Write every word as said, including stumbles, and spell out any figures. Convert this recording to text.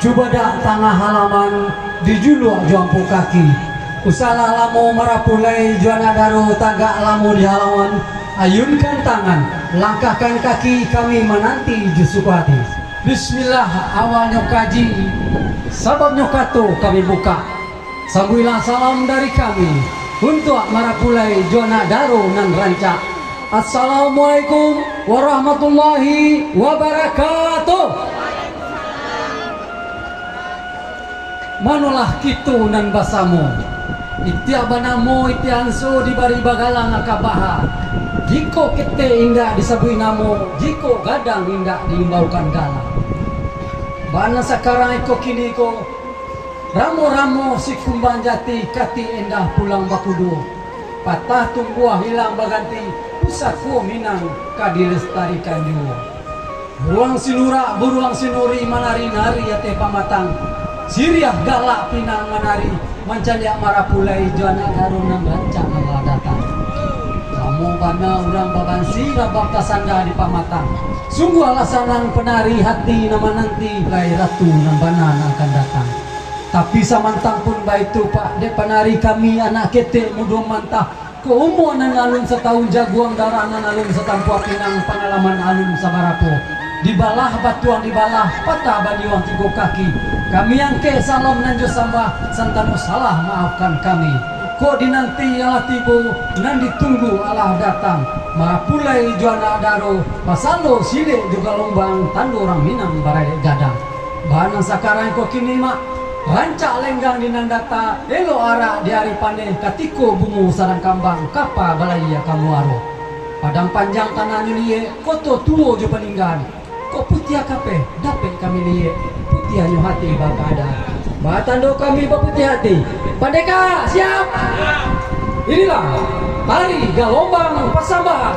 Cubadak tangah halaman, dijuluak jo ampu kaki. Usahlah lamo marapulai jo anak daro, tagak lamo di halaman, ayunkan tangan, langkahkan kaki, kami mananti jo suko hati. Bismillah awalnyo kaji, sababnyo kato kami bukak. Sambuiklah salam dari kami, untuak marapulai jo anak daro nan rancak. Assalamualaikum warahmatullahi wabarakatuh. Manolah kito nan basamo? Itiak banamo, itiak anso dibari bagalang akabaha. Jikok ketek indak disabuik namo, jikok gadang indak diimbaukan galang. Bana sakarang iko kini ko, ramo-ramo si kumbang jati, katik endah pulang bakudo. Patah tumbuah hilang baganti, pusako Minang ka dilestarikan juo. Buruang sinurak, buruang sinuri, manari-nari ateh pamatang. Siriah galak pinang manari, mancaliak marapulai jo anak daro nan rancak nan lah datang. Lamo bana urang babansi, rabab tasanda di pamatang. Sungguahlah sanang panari hati nan mananti, lai ratu nan bana nan akan datang. Tapi samantang pun baitu, Pak, dek panari kami anak ketek mudo mantah, ko umua nan alun satahun jaguang, darah nan alun satampuah pinang, pangalaman alun sabarapo. Dibalah batuang dibalah, patah baliuang tigo kaki. Kami angkek salam nan jo sambah, santano salah maafkan kami. Kok dinanti alah tibo, nan ditunggu alah datang. Marapulai jo anak daro, pasalo silek jo galombang, tando urang Minang baraek gadang. Bana sakarang ko kini, Mak, rancak lenggang di nan data, elok arak di ari paneh, katiko bungo sadang kambang, kapa balayia ka muaro. Padang Panjang tanah nyo liek, koto tuo jo paninggan. Kok putiah kapeh, dapek kami liek, putiahnyo hati bakada. Batando kami baputiah hati. Pandeka, siap! Inilah tari galombang pasambahan.